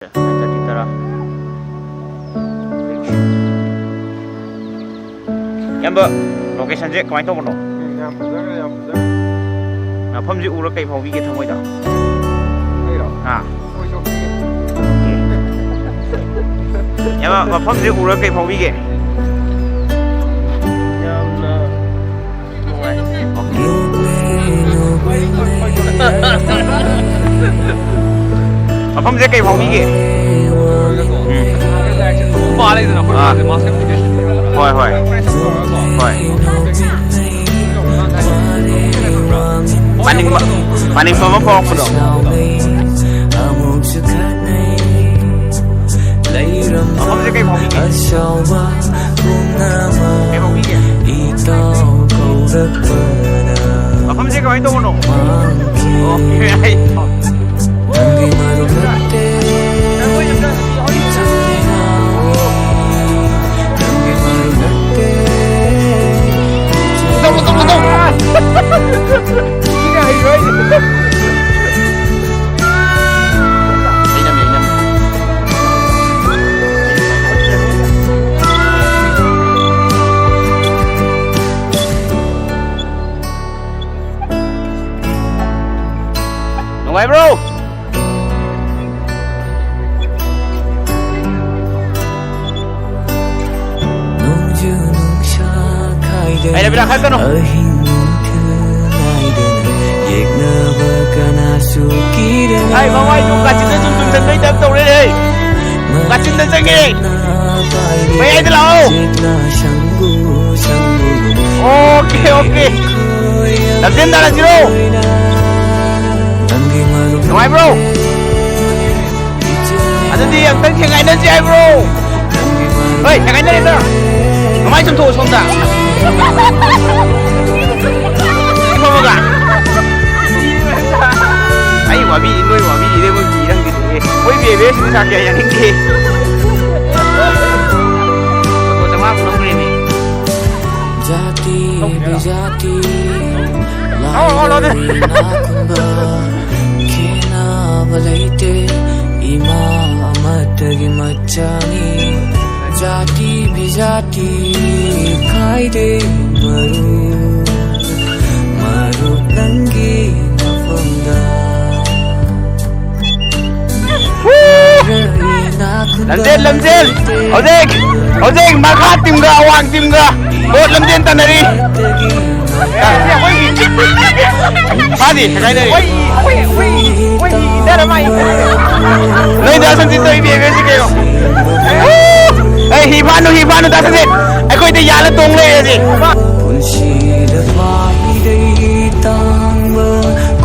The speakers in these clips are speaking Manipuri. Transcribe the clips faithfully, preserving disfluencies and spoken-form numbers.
ꯅꯥꯏꯟ ꯊꯥꯔꯇꯤ, ꯇꯔꯥ꯫ ꯏꯌꯥꯝꯕ, ꯂꯣꯀꯦꯁꯟꯁꯦ ꯀꯃꯥꯏꯅ ꯇꯧꯕꯅꯣ? ꯎꯝ, ꯌꯥꯝ ꯐꯖꯈ꯭ꯔꯦ, ꯌꯥꯝ ꯐꯖꯈ꯭ꯔꯦ꯫ ꯃꯐꯝꯁꯦ ꯎꯔ ꯀꯩ ꯐꯥꯎꯕꯤꯒꯦ ꯊꯃꯣꯏꯗ? ꯑꯩꯔꯣ? ꯑꯥ꯫ ꯀꯣꯏ ꯆꯣꯞꯄꯤꯒꯦ꯫ ꯏꯌꯥꯝꯕ, ꯃꯐꯝꯁꯦ ꯎꯔ ꯀꯩ ꯐꯥꯎꯕꯤꯒꯦ? ꯌꯥꯝꯅ ꯅꯨꯡꯉꯥꯏ꯫ ꯃꯐꯝꯁꯦ ꯀꯩ ꯐꯥꯎꯕꯤꯒꯦ? ꯎꯝ꯫ ꯎꯄꯥ ꯂꯩꯗꯅ ꯑꯩꯈꯣꯏ ꯑꯥ꯫ ꯃꯥꯁꯦ ꯃꯥꯁꯦ ꯍꯣꯏ, ꯍꯣꯏ꯫ ꯍꯣꯏ꯫ ꯄꯥꯅꯤꯡꯕ, ꯄꯥꯅꯤꯡꯕ ꯑꯃ ꯐꯥꯎꯔꯛꯄꯗꯣ꯫ ꯃꯐꯝꯁꯦ ꯀꯩ ꯐꯥꯎꯕꯤꯒꯦ? ꯀꯩ ꯐꯥꯎꯕꯤꯒꯦ? ꯃꯐꯝꯁꯦ ꯀꯃꯥꯏꯅ ꯇꯧꯕꯅꯣ? ꯑꯣꯀꯦ, ꯑꯩ ꯅꯨꯡꯉꯥꯏꯕ꯭ꯔꯣ? ꯅꯣꯡꯖꯨ ꯅꯨꯡꯁꯥ ꯈꯥꯏꯗꯅ ꯑꯩꯅ ꯕꯤꯔꯥ ꯈꯥꯏꯔꯛꯀꯅꯨ꯫ ꯑꯍꯤꯡ ꯅꯨꯡꯊꯤꯜ ꯅꯥꯏꯗꯅ ꯌꯦꯛꯅꯕ ꯀꯅꯥꯁꯨ ꯀꯤꯗꯅ ꯍꯥꯏ, ꯃꯃꯥꯏꯗꯨ ꯀꯥꯆꯤꯟꯗ ꯁꯨꯝ ꯆꯨꯝꯁꯤꯟꯕꯩ ꯇꯥꯏꯞ ꯇꯧꯔꯦꯅꯦ꯫ ꯀꯥꯆꯤꯟꯗ ꯆꯪꯉꯦ꯫ ꯃꯌꯥꯏꯗ ꯂꯥꯛꯑꯣ꯫ ꯁꯪꯒꯨ ꯁꯪꯒꯨ ꯑꯣꯀꯦ, ꯑꯣꯀꯦ꯫ ꯂꯝꯖꯦꯟ ꯇꯥꯟꯅꯁꯤꯔꯣ? ꯅꯨꯡꯉꯥꯏꯕ꯭ꯔꯣ? ꯑꯗꯨꯗꯤ ꯑꯝꯇꯪ ꯊꯦꯡꯒꯥꯏꯅꯁꯤ ꯍꯥꯏꯕ꯭ꯔꯣ? ꯍꯣꯏ, ꯊꯦꯡꯒꯥꯏꯅꯔꯦꯗ꯫ ꯃꯃꯥꯏ ꯆꯨꯝꯊꯣꯛꯑꯣ ꯁꯣꯝꯗ꯫ ꯁꯤ ꯐꯝꯃꯒ꯫ ꯑꯩ ꯋꯥꯕꯤ, ꯅꯣꯏ ꯋꯥꯕꯤ, ꯏꯔꯦ ꯃꯣꯏ ꯀꯤꯔꯝꯒꯤꯗꯨꯅꯦ꯫ ꯃꯣꯏ ꯕꯦꯕꯦ ꯁꯤꯡꯁꯥ ꯀꯌꯥ ꯌꯥꯅꯤꯡꯗꯦ꯫ ꯐꯣꯇꯣ ꯆꯥꯝꯃꯉꯥ ꯂꯧꯈ꯭ꯔꯦꯅꯦ꯫ ꯖꯥꯇꯤ ꯕꯤꯖꯥꯇꯤ ꯂꯥꯏꯔꯕ ꯏꯅꯥꯛ ꯈꯨꯟꯕ ꯈꯦꯠꯅꯕ ꯂꯩꯇꯦ꯫ ꯏꯃꯥ ꯑꯃꯠꯇꯒꯤ ꯃꯆꯥꯅꯤ꯫ ꯖꯥꯇꯤ ꯕꯤꯖꯥꯇꯤ ꯈꯥꯏꯗꯦ ꯃꯔꯨꯞ, ꯃꯔꯨꯞ ꯅꯪꯒꯤ ꯃꯐꯝꯗ꯫ ꯂꯝꯖꯦꯜ, ꯂꯝꯖꯦꯜ! ꯍꯧꯖꯤꯛ, ꯍꯧꯖꯤꯛ ꯃꯈꯥ ꯇꯤꯝꯒ ꯑꯋꯥꯡ ꯇꯤꯝꯒ ꯕꯣꯠ ꯂꯝꯖꯦꯜ ꯇꯥꯟꯅꯔꯤ꯫ ꯐꯥꯗꯤ, ꯀꯗꯥꯏꯗ ꯂꯩ? ꯅꯣꯏ ꯗꯥ ꯁꯟꯖꯤꯠ ꯇꯧꯔꯤ ꯕꯦꯕꯦꯁꯤ ꯀꯩꯅꯣ? ꯑꯩ ꯍꯤ ꯐꯥꯅꯨ, ꯍꯤ ꯐꯥꯅꯨ, ꯗꯥ ꯁꯟꯖꯤꯠ꯫ ꯑꯩꯈꯣꯏꯗ ꯌꯥꯜꯂ ꯇꯣꯡ ꯂꯩꯔꯦ ꯁꯤ꯫ ꯄꯨꯟꯁꯤꯗ ꯈ꯭ꯋꯥꯏꯗꯒꯤ ꯇꯥꯡꯕ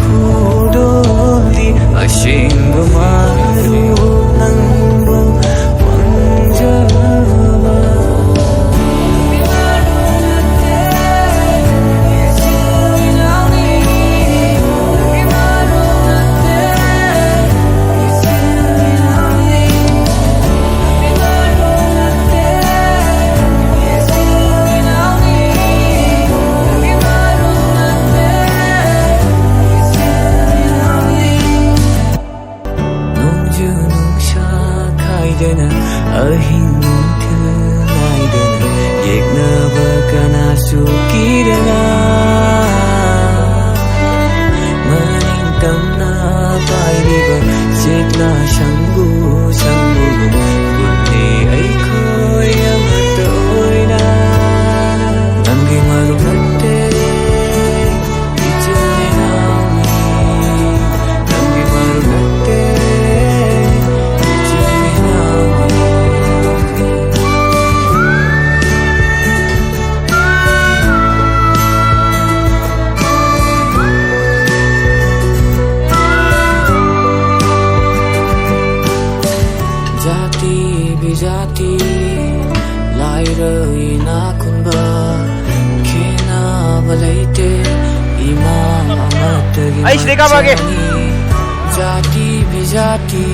ꯈꯨꯗꯣꯜꯗꯤ ꯑꯁꯦꯡꯕ ꯃꯔꯨꯞ ꯅꯪꯕꯨ ꯄꯥꯝꯖꯕ꯫ ꯅꯣꯡꯖꯨ ꯅꯨꯡꯁꯥ ꯈꯥꯏꯗꯅ, ꯑꯍꯤꯡ ꯅꯨꯡꯊꯤꯜ ꯅꯥꯏꯗꯅ, ꯌꯦꯛꯅꯕ ꯀꯅꯥꯁꯨ ꯀꯤꯗꯅ, ꯃꯅꯤꯡ ꯇꯝꯅ ꯄꯥꯏꯔꯤꯕ ꯁꯤꯠꯂꯥ ꯁꯪꯒꯨ ꯁꯪꯒꯨ ꯄꯨꯟꯅꯤ ꯑꯩꯈꯣꯏ ꯑꯃꯠꯇ ꯑꯣꯏꯅ꯫ ꯅꯪꯒꯤ ꯃꯔꯨꯞ ꯅꯠꯇꯦ, ꯏꯆꯤꯜ ꯏꯅꯥꯎꯅꯤ꯫ ꯅꯪꯒꯤ ꯃꯔꯨꯞ ꯅꯠꯇꯦ, ꯏꯆꯤꯜ ꯏꯅꯥꯎꯅꯤ꯫ ꯖꯥꯇꯤ ꯕꯤꯖꯥꯇꯤ, ꯂꯥꯏꯔ ꯏꯅꯥꯛ ꯈꯨꯟꯕ, ꯈꯦꯠꯅꯕ ꯂꯩꯇꯦ, ꯏꯃꯥ ꯑꯃꯠꯇꯒꯤ ꯑꯩ ꯁꯤꯗꯩ ꯀꯥꯞꯄꯛꯑꯒꯦ꯫ ꯃꯆꯥꯅꯤ꯫ ꯖꯥꯇꯤ ꯕꯤꯖꯥꯇꯤ